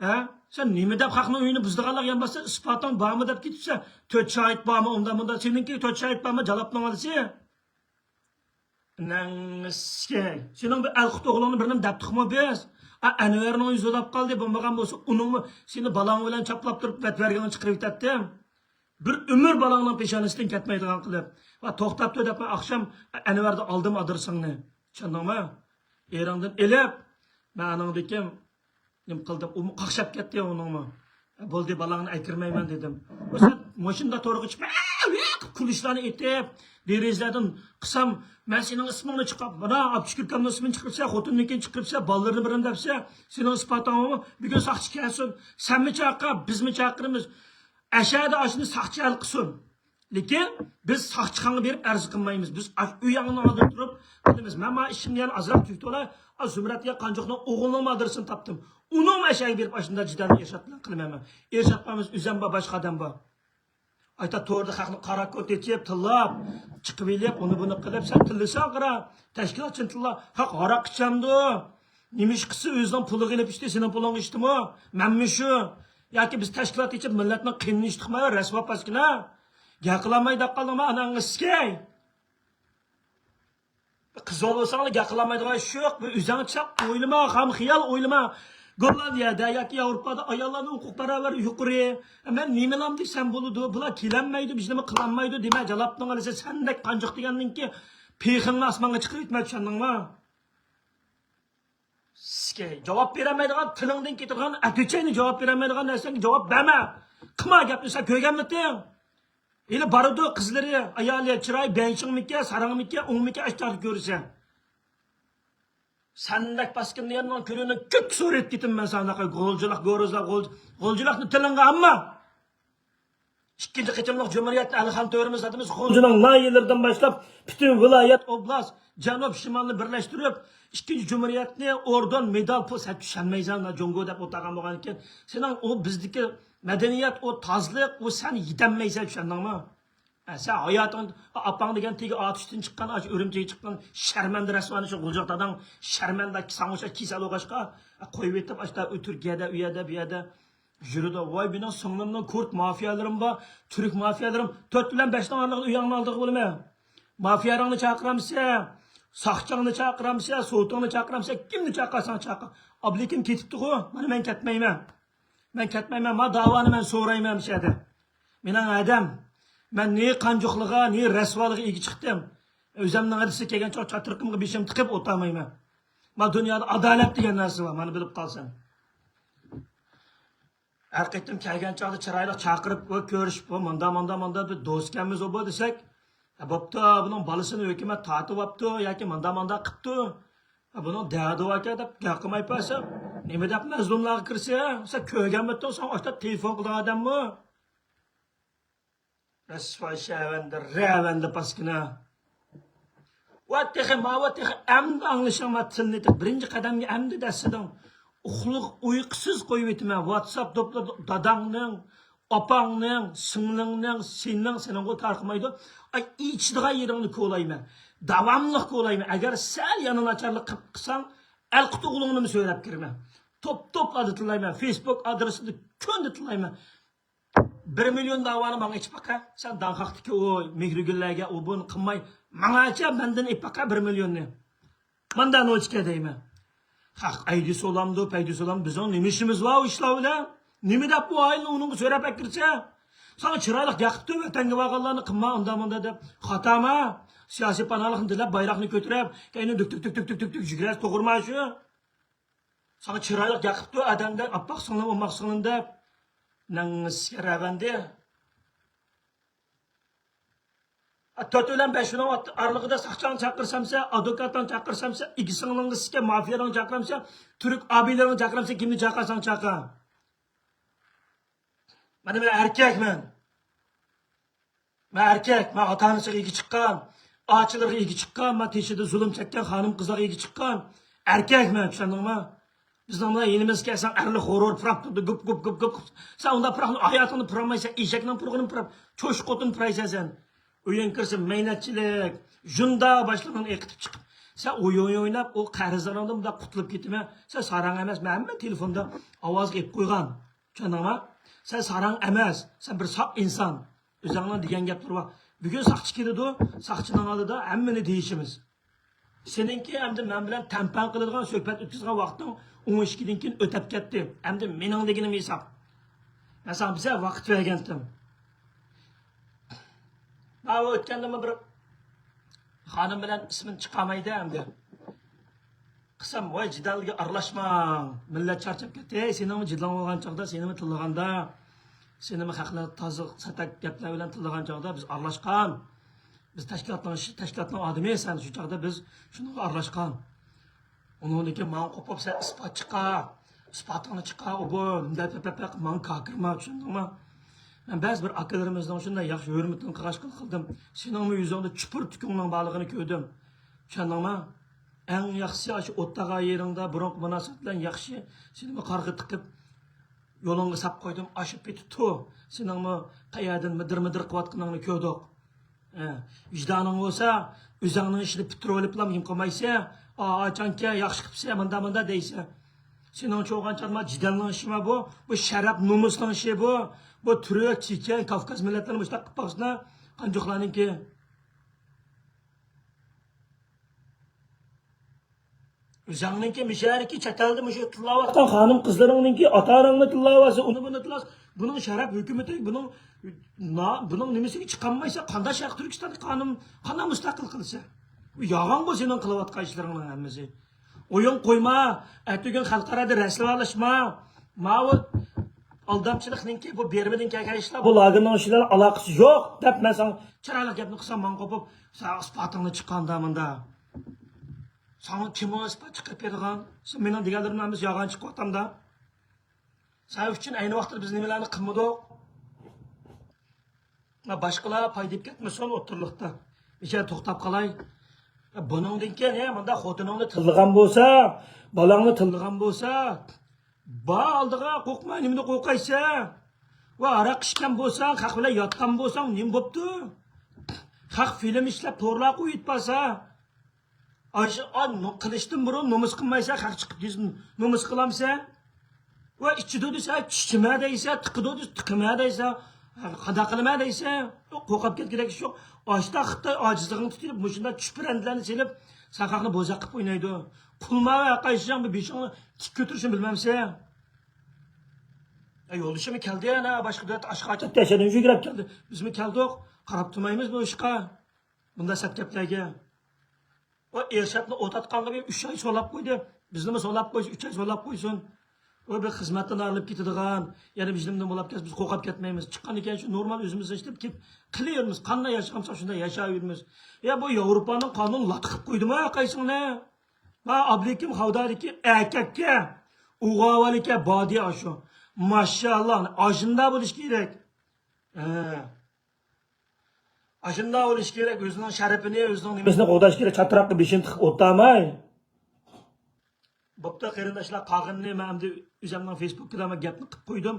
ھە؟ سەن نېمە دەپ خەقنىڭ ئۆيىنى بۇزىدىغانلىق يان باسسا، ئىسپاتىڭ بارمۇ دەپ كېتىپسەن. تۆت شاھىت بارمۇ، ئۇنداق مۇنداق. سېنىڭكى تۆت شاھىت بارمۇ، جالاپنىڭ ئالىسى؟ نەڭسىكەي. سېنىڭ بىر ئەل-خۇت ئوغلۇڭنى بىرنېمە دەپتۇقمۇ بىز؟ ئا، ئەنۋەرنىڭ يۈزى ئۇلاپ قالدى، بولمىغان بولسا ئۇنىڭمۇ سېنى بالاڭ بىلەن چاپلاپ تۇرۇپ ۋەت بەرگىنىڭ چىقىرىۋېتەتتىم. بىر ئۆمۈر بالاڭنىڭ پېشانىسىدىن كەتمەيدىغان قىلىپ. ۋە توختاپ تۇر دەپ مەن ئاخشام ئەنۋەردىن ئالدىم ئادرېسىڭنى. چۈشەندىڭمۇ؟ ئېرىڭدىن ئېلىپ، مەن ئانىڭدىكىم نېمە قىلدىم؟ ئۇمۇ قاقشاپ كەتتى ئۇنىڭمۇ. بولدى، بالاڭنى ئەكىرمەيمەن دېدىم. بولسا ماشىنىدا تورغا چىقىپ، كۈلۈشلەرنى ئېيتىپ، دېرىزىلەردىن قىسام، مەن سېنىڭ ئىسمىڭنى چىقاپ، مانا ئابدۇشۈكۈر ئاكامنىڭ ئىسمىنى چىقىرىپسەن، خوتۇننىڭكىنى چىقىرىپسەن، بالىلىرىنى بىرىنى دەپسەن، سېنىڭ ئىسپاتىڭ بارمۇ؟ بۈگۈن ساقچى كەلسۇن، سەنمۇ چاقىر، بىزمۇ چاقىرىمىز. ئەشەدە ئاشۇنى ساقچى ھەل قىلسۇن. لېكىن بىز ساقچىخانىغا بېرىپ ئەرز قىلمايمىز. بىز ئاشۇ ئۆيۈڭنىڭ ئالدىدا تۇرۇپ قىلىمىز. مەن مانا ئىشىمنى يەنە ئازراق تۈگىتىۋالاي. ئا، زۇمرەت دېگەن قانجۇقنىڭ ئوغلىنىڭ ئادرېسىنى تاپتىم. ئۇنىڭمۇ ئەشەگە بېرىپ ئاشۇنداق جېدەلنى ئىرشات بىلەن قىلىمەن مەن. ئېرشات قىلمايمىز، ئۆزۈم بار، باشقا ئادەم بار. ئايتا توردا خەقنى قارا كوت ئېچىپ، تىللاپ، چىقىۋېلىپ، ئۇنى بۇنى قىلىپ، سەن تىللىساڭ قارا، تەشكىلاتچىنى تىللا، خەق ھاراق ئىچەمدۇ؟ نېمە ئىش قىلسا ئۆزىنىڭ پۇلىغا ئېلىپ ئىچتى، سېنىڭ پۇلۇڭغا ئىچتىمۇ؟ مەنمۇ شۇ. ياكى بىز تەشكىلات ئېچىپ مىللەتنىڭ قېنىنى ئىچتۇقمۇ؟ رەسۋا پاسكىنا. گەپ قىلالمايدىغان قالدىڭمۇ ئاناڭ ئىسكەي؟ قىز بولساڭلا گەپ قىلالمايدىغان ئىش يوق. بىر ئۆزۈڭ چاق ئويلىما، خام خىيال ئويلىما. گوللاندىيەدە ياكى ياۋروپادا ئاياللارنىڭ ھوقۇق باراۋەر يۇقىرى. مەن نېمىلام دېسەم بولىدۇ، بۇلار كېلەلمەيدۇ، بىزنېمە قىلالمايدۇ دېمە، جالاپنىڭ ئالىسى سەندەك قانجۇق دېگەننىڭكى پېخىڭنى ئاسمانغا چىقىرىۋېتىمەن، چۈشەندىڭمۇ؟ سىكەي، جاۋاب بېرەلمەيدىغان، تىلىڭدىن كېتىدىغان، ئەتۈچەينى جاۋاب بېرەلمەيدىغان نەرسەڭگە جاۋاب بەرمە. قىلما گەپنى، سەن كۆرگەنمىتىڭ؟ ھېلى بارىدۇ قىزلىرى، ئايالى، چىرايى بەنشىڭمىكەن، ساراڭمىكەن، ئوڭمىكەن، ئاشتاقتا كۆرسە. سەندەك پاسكىنا يەرنىڭ كۆلىنىڭ كۆك سورىيىپ كېتىمەن ساڭا، غۇلجىلىق، گورزا، غۇلج-، غۇلجىلىقنى تىلىڭغا ئالما. ئىككىنچى قېتىملىق جۇمھۇرىيەتنى ئەلىخان تۆرىمىز ئاتىمىز غۇلجىنىڭ ناھىيەلىرىدىن باشلاپ، پۈتۈن ۋىلايەت، ئوبلاست، جەنۇب، شىمالنى بىرلەشتۈرۈپ، ئىككىنچى جۇمھۇرىيەتنى ئوردېن، مېدال، پۇل، سەن چۈشەنمەيسەن، جۇڭگو دەپ ئولتۇرغان بولغان ئىكەن. سېنىڭ ئۇ بىزدىكى مەدەنىيەت، ئۇ تازىلىق، ئۇ سەن يېتەلمەيسەن، چۈشەندىڭمۇ؟ ھە، سەن ھاياتىڭ، ئاپاڭ دېگەن تېگى ئاتۇشتىن چىققان، ئاشۇ ئۈرۈمچىگە چىققان شەرمەندە رەسۋانى شۇ غۇلجا داداڭ، شەرمەندە ساڭا ئوخشاش كېسەل بولغاچقا، قويۇۋېتىپ، ئاشۇ تۈركىيەدە، ئۇ يەردە، بۇ يەردە يۈرىدۇ. ۋاي، مېنىڭ سىڭلىمنىڭ كۇرد مافىيالىرىم بار، تۈرك مافىيالىرىم، تۆت بىلەن بەشنىڭ ئارىلىقىدا ئۆيۈڭنىڭ ئالدىغا بولىمەن. مافىياڭنى چاقىرامسەن، ساقچىڭنى چاقىرامسەن، سوتۇڭنى چاقىرامسەن، كىمنى چاقىرساڭ چاقىر. ئابلىكىم كېتىپتىغۇ، مانا مەن كەتمەيمەن. مەن كەتمەيمەن، ما داۋانى مەن سورايمەن مۇشۇ يەردە. مېنىڭ ھەدەم، مەن نى قانجۇقلىغا، نى رەسۋالىغا ئىگە چىقتىم. ئۆزۈمنىڭ ھەدىسى كەلگەن چاغ چاترىقىمغا بېشىمنى تىقىپ ئولتۇرمايمەن. ما دۇنيادا ئادالەت دېگەن نەرسە بار، مانا بىلىپ قالساڭ. ھەر قېتىم كەلگەن چاغدا چىرايلىق چاقىرىپ، ۋە كۆرۈشۈپ، ۋە ماندا، ماندا، ماندا، بىر دوستكەنمىز ئوبا دېسەك، «ھە، بوپتۇ، بۇنىڭ بالىسىنى ھۆكۈمەت تارتىۋاپتۇ ياكى ماندا، ماندا قىپتۇ. ھە، بۇنىڭ دەردى باركەن» دەپ گەپ قىلماي بەرسە، نېمە دەپ مەزلۇملارغا كىرسە، سەن كۆرگەنمىتىڭ، ساڭا ئاشتا تېلېفون قىلىدىغان ئادەممۇ؟ رەسۋاي شەۋەندە، رەۋەندە پاسكىنا. ۋە تېخى، ماۋۇ تېخى ئەمدى ئاڭلىشىڭ، ما تىلنى تېخى بىرىنچى قەدەمگە ئەمدى دەسسىدىڭ. ئۇخلۇق ئۇيقۇسىز قويۇۋېتىمەن. ۋاتساپ دوپلىرىدا داداڭنىڭ، ئاپاڭنىڭ، سىڭلىڭنىڭ، سېنىڭ، سېنىڭغۇ تارقىمايدۇ. ئاي، ئېچىدىغان يېرىڭنى كولايمەن. داۋاملىق كولايمەن. ئەگەر سەل يەنە ناچارلىق قىلساڭ، ئەلقۇت ئوغلۇڭنىمۇ سۆرەپ كىرىمەن. توپ-توپلا تىللايمەن. فېيسبۇك ئادرېسىدا كۈندە تىللايمەن. بىر مىليون داۋانى ماڭا ئېچىپ باقە. سەن داڭخاقتىكى ئۇ مېھرىگۈللەرگە ئۇ بۇنى قىلماي، ماڭاچە مەندىن ئېپ باقە بىر مىليوننى. ماندا نوچىكە دەيمەن. خەق ئەيدىسى ئۇلامدۇ، پەيدىسى ئۇلامدۇ، بىزنىڭ نېمە ئىشىمىز بار ئۇ ئىشلار بىلەن؟ نېمە دەپ بۇ ئائىلىنى ئۇنىڭغا سۆرەپ ئەكىرسە؟ ساڭا چىرايلىق گەپ قىپتۇ، ۋەتەنگە بارغانلارنى قىلما ئۇندا مۇندا دەپ. خاتاما؟ سىياسىي پاناھلىقنى تىلەپ، بايراقنى كۆتۈرۈپ، كەينى دۈك، دۈك، دۈك يۈگۈرەس، توغرىما شۇ؟ ساڭا چىرايلىق گەپ قىپتۇ ئادەمدەك، ئاپئاق سىڭلىم، ئوماق سىڭلىم دەپ. نەڭ سىكەر ئەۋەندى. تۆت بىلەن بەش بىلەن ئارىلىقىدا ساقچىڭ چاقىرسامسە، ئادۋوكاتىڭ چاقىرسامسە، ئىگە سىڭلىڭ سىكە مافىيالارنى چاقىرامسە، تۈرك ئابىيلىرىنى چاقىرامسە، كىمنى چاقىرساڭ چاقىر. مانا مەن ئەركەكمەن. مەن ئەركەك، مەن ئاتا-ئانىسىغا ئىگە چىققان، ئاچىلىرىغا ئىگە چىققان، مەن تېشىدا زۇلۇم چەككەن خانىم-قىزلارغا ئىگە چىققان ئەركەكمەن، چۈشەندىڭمۇ؟ بىزنىڭ بىلەن يېنىمىزغا كەلسەڭ، ئەرلەر ھور-ھور پۇراپ تۇرىدۇ، گۈپ، گۈپ، گۈپ، گۈپ. سەن ئۇنداق پۇراقنى ھاياتىڭدا پۇرامايسەن، ئېشەكنىڭ پۇرىقىنى پۇراپ، چوشقا ئوتۇنى پۇرايسەن سەن. ئۆيۈڭگە كىرسە مەينەتچىلىك، ژۇندا باشلىرىڭنى ئېقىتىپ چىقىپ، سەن ئويۇن ئويناپ، ئۇ قەرزلىرىڭدىن مۇنداق قۇتۇلۇپ كېتىمەن. سەن ساراڭ ئەمەس، مەن ھەممە تېلېفوندا ئاۋازغا ئېلىپ قويغان. چۈشەندىڭما؟ سەن ساراڭ ئەمەس، سەن بىر ساپ ئىنسان. ئۆزۈڭنىڭ دېگەن گەپلىرى بار. بۈگۈن ساقچى كېلىدۇ، ساقچىنىڭ ئالدىدا ھەممىنى دېيىشىمىز. سېنىڭكى ئەمدى مەن بىلەن تەڭپەڭ قىلىدىغان، سۆھبەت ئۆتكۈزىدىغان ۋاقتىڭ ئون ئىككىدىن كېيىن ئۆتەپ كەتتى. ئەمدى مېنىڭ دېگىنىم ھېساب. مەن ساڭا بىزە ۋاقىت بەرگەنتىم. ماۋۇ ئۆتكەندىمۇ بىر خانىم بىلەن ئىسمىنى چىقارمايدۇ ئەمدى. قىسام، ۋاي، جېدەلگە ئارىلاشماڭ. مىللەت چارچاپ كەتتى. ھەي، سېنىڭمۇ جېدىلىڭ بولغان چاغدا، سېنىمۇ تىللىغاندا، سېنىمۇ خەقلەر تازا ساتەك گەپلەر بىلەن تىللىغان چاغدا بىز ئارىلاشقان. بىز تەشكىلاتنىڭ ئىشى، تەشكىلاتنىڭ ئادىمى، سەن شۇ چاغدا بىز شۇنىڭغا ئارىلاشقان. ئۇنىڭدىن كېيىن ماڭا قوپۇپ، سەن ئىسپات چىقار، ئىسپاتىڭنى چىقار، ئۇ بۇ، دەپ، دەپ، دەپ، دەپ، ماڭا كاكىرما، چۈشەندىڭمۇ؟ مەن بەزى بىر ئاكىلىرىمىزنىڭ شۇنداق ياخشى ھۆرمىتىنى قىلغاچقىلا قىلدىم. سېنىڭمۇ يۈزۈڭدە چۇپۇر تۈكۈڭنىڭ بارلىقىنى كۆردۈم. چۈشەندىڭمۇ؟ ئەڭ ياخشىسى ئاشۇ ئوت تاغا يېرىڭدا بۇرۇنقى مۇناسىۋەت بىلەن ياخشى سېنىمۇ قارغا تىقىپ يولۇڭغا ساپ قويدۇم. ئاشۇ پېتى تۇ، سېنىڭمۇ قەيەردىن مىدىر-مىدىر قىلىۋاتقىنىڭنى كۆردۇق. ھە، ۋىجدانىڭ بولسا، ئۆزۈڭنىڭ ئىشىنى پۈتتۈرۈۋېلىپلا نېمە قىلمايسەن؟ ئا، ئاچانكەن، ياخشى قىپسەن، مانداق، مانداق دەيسەن. سېنىڭچە بولغان چاغدا جېدەلنىڭ ئىشىما بۇ؟ بۇ شەرەپ، نومۇسنىڭ ئىشى بۇ. بۇ تۈرك، چېچەن، كاۋكاز مىللەتلىرى مۇشۇنداق قىلىپ باقسىنا، قانچۇقلارنىڭكى. ئۆزۈڭنىڭكى مۇشۇ يەردىكى چەت ئەلدە مۇشۇ تىللاۋاتقان خانىم قىزلىرىڭنىڭكى، ئاتا ئاناڭنى تىللاۋاتسا، ئۇنى بۇنى تىللاۋاتسا، بۇنىڭ شەرەپ ھۆكۈمىتى، بۇنىڭ نا-، بۇنىڭ نېمىسىگە چىقالمايسا، قانداق شەرقىي تۈركىستاننى قانۇن، قانداق مۇستەقىل قىلسا؟ بۇ يالغان بۇ سېنىڭ قىلىۋاتقان ئىشلىرىڭنىڭ ھەممىسى. ئويۇن قويما، ئەتىگۈن خەلقئارادا رەسۋالاشما. ماۋۇ ئالدامچىلىقنىڭكى، بۇ بېرمىدىن كەلگەن ئىشلار، بۇ لاگېرنىڭ ئىشى بىلەن ئالاقىسى يوق، دەپ مەن ساڭا چىرايلىق گەپنى قىلسام، ماڭا قوپۇپ، سەن ئىسپاتىڭنى چىققاندا مۇندا. ساڭا كىم ئۇ ئىسپات چىقىرىپ بېرىدىغان؟ سەن مېنىڭ دېگەنلىرىمنى ھەممىسى يالغان چىقىپ ئاتامدا. سەن ئۈچۈن ئەينى ۋاقىتتا بىز نېمىلەرنى قىلمىدۇق؟ باشقىلار پايدا ئېلىپ كەتمىسۇن ئوتتۇرىلىقتا. بىچارە توختاپ قالاي. بۇنىڭدىن كېيىن، ھە، مۇنداق خوتۇنۇڭنى تىللىغان بولسا، بالاڭنى تىللىغان بولسا، بار ئالدىغا، قورقما، نېمىنى قورقايسەن؟ ۋە ھاراق ئىچكەن بولساڭ، خەق بىلەن ياتقان بولساڭ، نېمە بوپتۇ؟ خەق فىلىم ئىشلەپ تورلارغا قويۇپ بارسا، ئاش-، ئا-، نو-، قىلىشتىن بۇرۇن نومۇس قىلمايسەن، خەق چىقىپ دېسە، نومۇس قىلامسەن؟ ۋە ئىچىدۇ دېسە، چۈشىمە دەيسەن، تىقىدۇ دېسە، تىقىمە دەيسەن، قانداق قىلىمە دەيسەن؟ قورقۇپ كەتكۈدەك ئىش يوق. ئاشتا خىتاي ئاجىزلىقىڭنى تۇتۇپ، مۇشۇنداق چۈشپەرەندىلەرنى سېلىپ، سەن خەقنى بوزەك قىلىپ ئوينايدۇ. قۇلما ۋە ھەرقايسىڭ بىر بېشىڭنى تىك كۆتۈرۈشنى بىلمەمسەن؟ يا، يولدىشىمۇ كەلدى، يەنە باشقا دۆلەت ئاشقا چەت دەشەدىن يۈگۈرۈپ كەلدى. بىزمۇ كەلدۇق، قاراپ تۇرمايمىز بۇ ئىشقا. بۇنداق سەت گەپلەرگە. ئۇ ئېرشادنى ئوت ئاتقانغا بىر ئۈچ ئاي سولاپ قويدى. بىزنىمۇ سولاپ قويسا، ئۈچ ئاي سولاپ قويسۇن. ئۇ بىر خىزمەتتىن ئايرىلىپ كېتىدىغان، يەنە بىزنىڭدىن بولاپ كەتسە، بىز قورقۇپ كەتمەيمىز. چىققاندىن كېيىن شۇ نورمال ئۆزىمىزنى ئىشلەپ كېلىپ قىلىۋېرىمىز. قانداق ياشىغان بولساق، شۇنداق ياشاۋېرىمىز. يا، بۇ ياۋروپانىڭ قانۇنى لاتقا قىلىپ قويدىمۇ ھەرقايسىڭنى؟ ھە، ئابلىكىم خاۋدارىكى ئەركەككە ئۇغاۋالىكە بادى ئاشۇ. ماشائاللا، ئاشۇنداق بولۇش كېرەك. ھە. ئاشۇنداق بولۇش كېرەك، ئۆزىنىڭ شەرىپىنى، ئۆزىنىڭ نېمىسىنى قوغداش كېرەك، چاتراققا بېشىنى تىقىپ ئولتۇرماي. بوپتۇ، قېرىنداشلار، قالغىنىنى مەن ئەمدى ئۆزەمنىڭ فېيسبۇكىدا مەن گەپنى قىلىپ قويدۇم.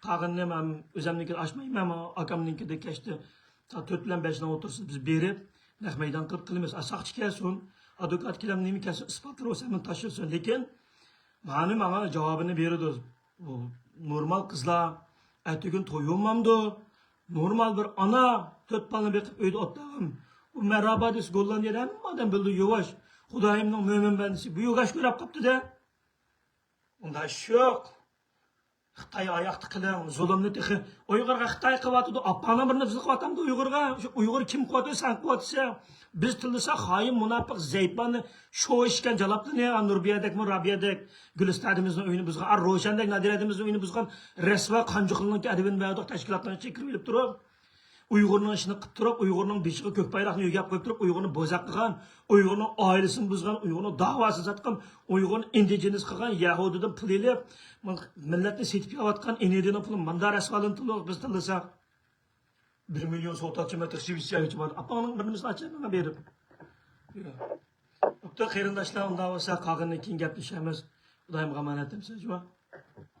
قالغىنىنى مەن ئۆزەمنىڭكىدە ئاچمايمەن، مەن ئاكامنىڭكىدە كەچتە سائەت تۆت بىلەن بەشنىڭ ئوتتۇرىسىدا بىز بېرىپ، نەق مەيدان قىلىپ قىلىمىز. ئا، ساقچى كەلسۇن، ئادۋوكات كېلەم، نېمە كەلسۇن، ئىسپاتلىرى بولسا مەن تاشلىسۇن. لېكىن مانا ماڭا جاۋابىنى بېرىدۇ. بۇ نورمال قىزلار ئەتىگۈن تويۇنمامدۇ؟ نورمال بىر ئانا تۆت بالىنى بېقىپ ئۆيدە ئولتۇرغان. ئۇ مەرھابا دېسە گوللاندىيەدە ھەممە ئادەم بىلىدۇ، يۇۋاش. خۇدايىمنىڭ مۆمىن بەندىسى بۇ يۇغاش كۆرۈپ قاپتۇ-دە. ئۇنداق ئىش يوق. خىتاي ئاياقتا قىلىڭ، زۇلۇمنى تېخى ئۇيغۇرغا خىتاي قىلىۋاتىدۇ، ئاپاڭنىڭ بىر نېمىسىنى قىلىۋاتامدۇ ئۇيغۇرغا؟ شۇ ئۇيغۇر كىم قىلىۋاتىدۇ، سەن قىلىۋاتىسەن. بىز تىللىساق خائىن، مۇناپىق، زەيپاننى، شو ئىچكەن جالاپلىنى، ئا، نۇربىيەدەكمۇ، رابىيەدەك، گۈلىستەدىمىزنىڭ ئۆيىنى بۇزغان، ئا، روشەندەك، نادىرەدىمىزنىڭ ئۆيىنى بۇزغان، رەسۋا قانجۇقلىنىڭكى ئەدىبىنى بەردۇق، تەشكىلاتنىڭ ئىچىگە كىرىۋېلىپ تۇرۇپ. ئۇيغۇرنىڭ ئىشىنى قىلىپ تۇرۇپ، ئۇيغۇرنىڭ بېشىغا كۆك بايراقنى يۆگەپ قويۇپ تۇرۇپ، ئۇيغۇرنى بوزەك قىلغان، ئۇيغۇرنىڭ ئائىلىسىنى بۇزغان، ئۇيغۇرنىڭ داۋاسىنى ساتقان، ئۇيغۇرنى ئىندىجېنىس قىلغان، يەھۇدىدىن پۇل ئېلىپ، مىللەتنى سېتىپ كېلىۋاتقان ئېنىدىنىڭ پۇلى ماندا رەسۋالىنى تىللىدۇق، بىز تىللىساق. بىر مىليون سوتاچى مەن تېخى شىۋېتسىيەگىچە بار. ئاپاڭنىڭ بىر نېمىسىنى ئاچاي ماڭا بېرىپ. بوپتۇ، قېرىنداشلار، ئۇنداق بولسا قالغىنىنى كېيىن گەپلىشەرمىز. خۇدايىمغا ئامانەت دەمسىز جۇما.